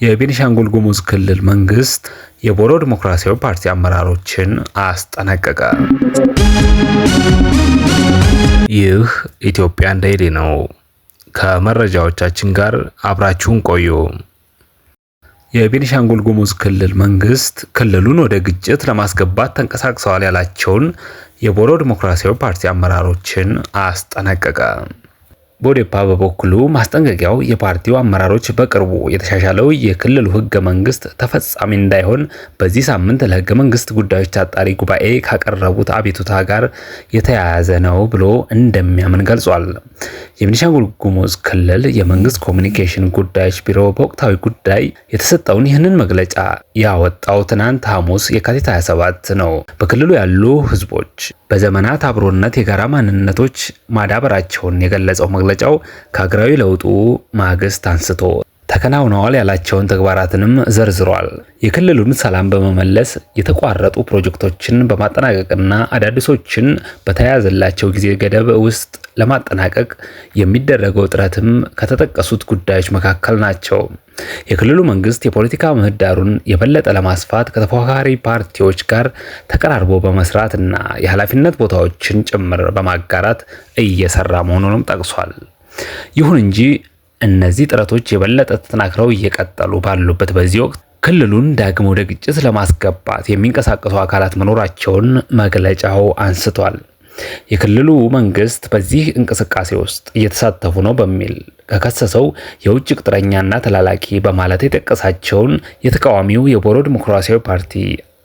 የቤኒሻንጉል ጉሙዝ ክልል መንግስት የቦሮ ዲሞክራሲያዊ ፓርቲ አመራሮችን አስጠነቀቀ። ይህ Ethiopian Daily ነው። ከመረጃዎቻችን ጋር አብራችሁን ቆዩ። የቤኒሻንጉል ጉሙዝ ክልል መንግስት ክልሉን ወደ ግጭት ለማስገባት ተንቀሳቅሰዋል ያላቸውን የቦሮ ዲሞክራሲያዊ ፓርቲ አመራሮችን አስጠነቀቀ። ቦዴፓ በበኩሉ ማስጠንቀቂያው የፓርቲው አመራሮች በቅርቡ የተሻሻለው የክልሉ ህገ መንግስት ተፈጻሚ እንዳይሆን በዚህ ሳምንት ለህገ መንግስት ጉዳዮች አጣሪ ጉባኤ ካቀረቡት አቤቱታ ጋር የተያያዘ ነው ብሎ እንደሚያምን ገልጿል። የቤኒሻንጉል ጉሙዝ ክልል የመንግስት ኮሚኒኬሽን ጉዳዮች ቢሮ በወቅታዊ ጉዳይ የተሰጠውን ይህንን መግለጫ ያወጣው ትናንት ሐሙስ የካቲት 27 ነው። በክልሉ ያሉ ህዝቦች በዘመናት አብሮነት የጋራ ማንነቶች ማዳበራቸውን የገለጸው መግለጫው ከሀገራዊ ለውጡ ማግስት አንስቶ ተከናውነዋል ያላቸውን ተግባራትንም ዘርዝሯል። የክልሉን ሰላም በመመለስ የተቋረጡ ፕሮጀክቶችን በማጠናቀቅና አዳዲሶችን በተያያዘላቸው ጊዜ ገደብ ውስጥ ለማጠናቀቅ የሚደረገው ጥረትም ከተጠቀሱት ጉዳዮች መካከል ናቸው። የክልሉ መንግስት የፖለቲካ ምህዳሩን የበለጠ ለማስፋት ከተፎካካሪ ፓርቲዎች ጋር ተቀራርቦ በመስራት እና የኃላፊነት ቦታዎችን ጭምር በማጋራት እየሰራ መሆኑንም ጠቅሷል። ይሁን እንጂ እነዚህ ጥረቶች የበለጠ ተጠናክረው እየቀጠሉ ባሉበት በዚህ ወቅት ክልሉን ዳግም ወደ ግጭት ለማስገባት የሚንቀሳቀሱ አካላት መኖራቸውን መግለጫው አንስቷል። የክልሉ መንግስት በዚህ እንቅስቃሴ ውስጥ እየተሳተፉ ነው በሚል ከከሰሰው የውጭ ቅጥረኛና ተላላኪ በማለት የጠቀሳቸውን የተቃዋሚው የቦሮ ዲሞክራሲያዊ ፓርቲ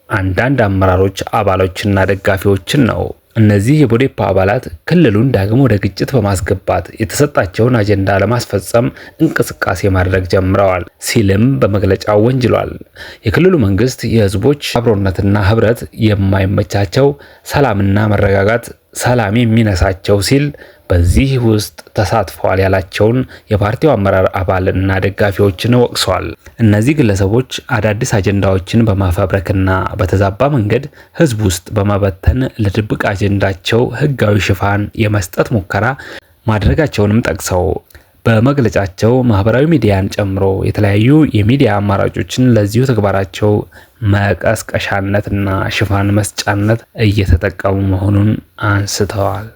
አንዳንድ አመራሮች፣ አባሎችና ደጋፊዎችን ነው። እነዚህ የቦዴፓ አባላት ክልሉን ዳግም ወደ ግጭት በማስገባት የተሰጣቸውን አጀንዳ ለማስፈጸም እንቅስቃሴ ማድረግ ጀምረዋል ሲልም በመግለጫው ወንጅሏል። የክልሉ መንግስት የህዝቦች አብሮነትና ህብረት የማይመቻቸው፣ ሰላምና መረጋጋት ሰላም የሚነሳቸው ሲል በዚህ ውስጥ ተሳትፈዋል ያላቸውን የፓርቲው አመራር አባል እና ደጋፊዎችን ወቅሷል። እነዚህ ግለሰቦች አዳዲስ አጀንዳዎችን በማፈብረክና በተዛባ መንገድ ህዝብ ውስጥ በመበተን ለድብቅ አጀንዳቸው ህጋዊ ሽፋን የመስጠት ሙከራ ማድረጋቸውንም ጠቅሰው በመግለጫቸው ማህበራዊ ሚዲያን ጨምሮ የተለያዩ የሚዲያ አማራጮችን ለዚሁ ተግባራቸው መቀስቀሻነትና ሽፋን መስጫነት እየተጠቀሙ መሆኑን አንስተዋል።